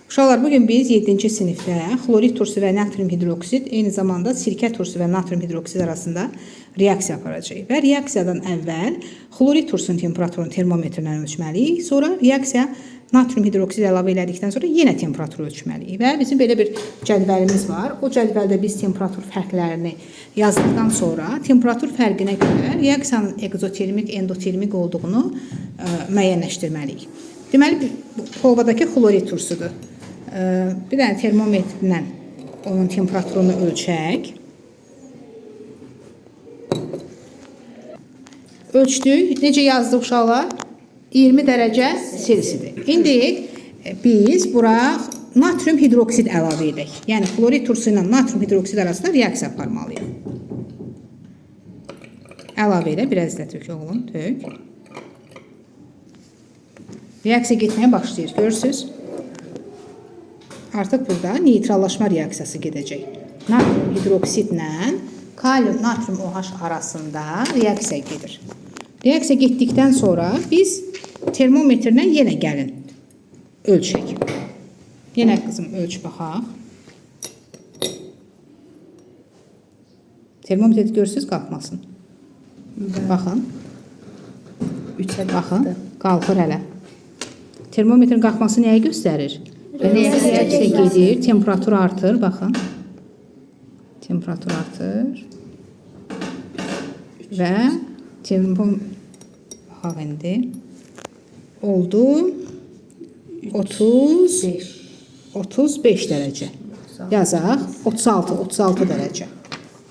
Uşaqlar, bugün biz 7-ci sinifdə xlorid turşusu və natrium hidroksid, eyni zamanda sirkə turşusu və natrium hidroksid arasında reaksiya aparacağıq. Və reaksiyadan əvvəl xlorid turşusunun temperaturunu termometrlə ölçməliyik. Sonra reaksiya natrium hidroksid əlavə elədikdən sonra yenə temperaturu ölçməliyik. Və bizim belə bir cədvəlimiz var. O cədvəldə biz temperatur fərqlərini yazdıqdan sonra temperatur fərqinə görə reaksiyanın ekzotermik, endotermik olduğunu müəyyənləşdirməliyik. Deməli, kolbadakı xlorid turşusudur. Bir dənə termometrlə onun temperaturunu ölçək. Ölçdük. Necə yazdıq uşaqlar? 20 dərəcə Selsidir. İndi biz bura natrium hidroksid əlavə edək. Yəni xlorid turşusu ilə natrium hidroksid arasında reaksiya aparmalıyıq. Əlavə elə, biraz da tök oğlum, tök. Reaksiya getməyə başlayır. Görürsünüz? Artıq burada neytrallaşma reaksiyası gedəcək. Natrium hidroksidlə kalium natrium OH arasında reaksiya gedir. Reaksiya getdikdən sonra biz termometrlə yenə gəlin ölçək. Yenə qızım ölç baxaq. Termometr görürsünüz qalxmasın. Baxın. 3'e Baxın, qalxır hələ. Termometrin qalxması nəyi göstərir? Reaksiya gedir, temperatur artır, baxın. Temperatur artır. Və baxaq indi. Oldu 35 dərəcə. Yazaq 36 dərəcə.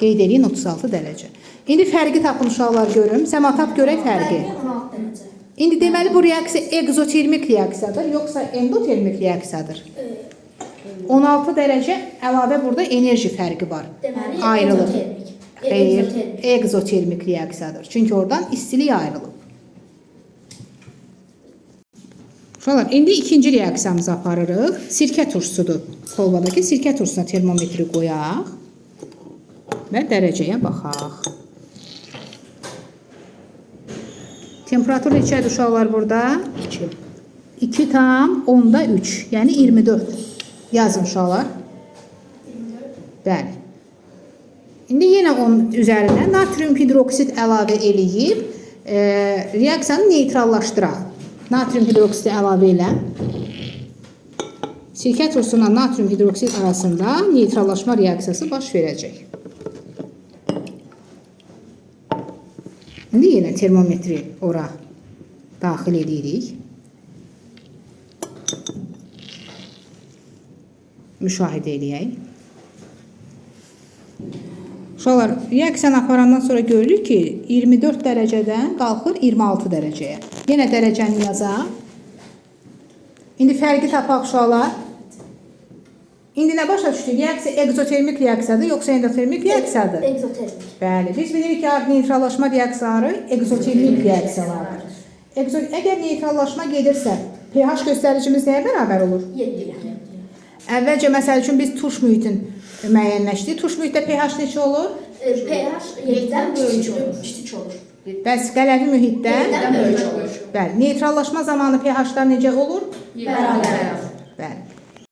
Qeyd eləyin 36 dərəcə. İndi fərqi tapın uşaqlar görüm. Səma tap görək fərqi. 16 dərəcə. İndi deməli bu reaksiya ekzotermik reaksiyadır, yoxsa endotermik reaksiyadır? 16 dərəcə əlavə burada enerji fərqi var. Deməli, ayrılır. endotermik. Xeyr, Ekzotermik. ekzotermik reaksiyadır. Çünki oradan istilik ayrılıb. Uşaqlar, indi ikinci reaksiyamızı aparırıq. Sirkə turşusudur. Kolbadakı sirkə turşusuna termometri qoyaq və dərəcəyə baxaq. Temperatur neçədir uşaqlar burada? 2. 2,3, yəni 24. Yazın uşaqlar. Bəli. İndi yenə onun üzərinə natrium hidroksid əlavə eləyib reaksiyanı neytrallaşdıraq. Natrium hidroksidi əlavə elə. Sirkə turşusuyla natrium hidroksid arasında neytrallaşma reaksiyası baş verəcək. İndi yenə termometri ora daxil edirik. Müşahidə eləyək. Uşaqlar, reaksiyanı aparandan sonra görürük ki, 24 dərəcədən qalxır 26 dərəcəyə. Yenə dərəcəni yazaq. İndi fərqi tapaq uşaqlar. İndi nə başa düşdük? Reaksiya ekzotermik reaksiyadır, yoxsa endotermik reaksiyadır? Ekzotermik. Bəli, biz bilirik ki, neytrallaşma reaksiyaları ekzotermik reaksiyalardır. Əgər neytrallaşma gedirsə, pH göstəricimiz nəyə bərabər olur? 7. Əvvəlcə, məsəl üçün, biz turş mühitin müəyyənləşdik. Turş mühitdə pH neçə olur? pH 7-dən böyük olur. Kiçik olur. Bəs qələvi mühitdə? 7-dən böyük olur. Bəli, neytrallaşma zamanı pH-lar necə olur? Bərabər. Bəli.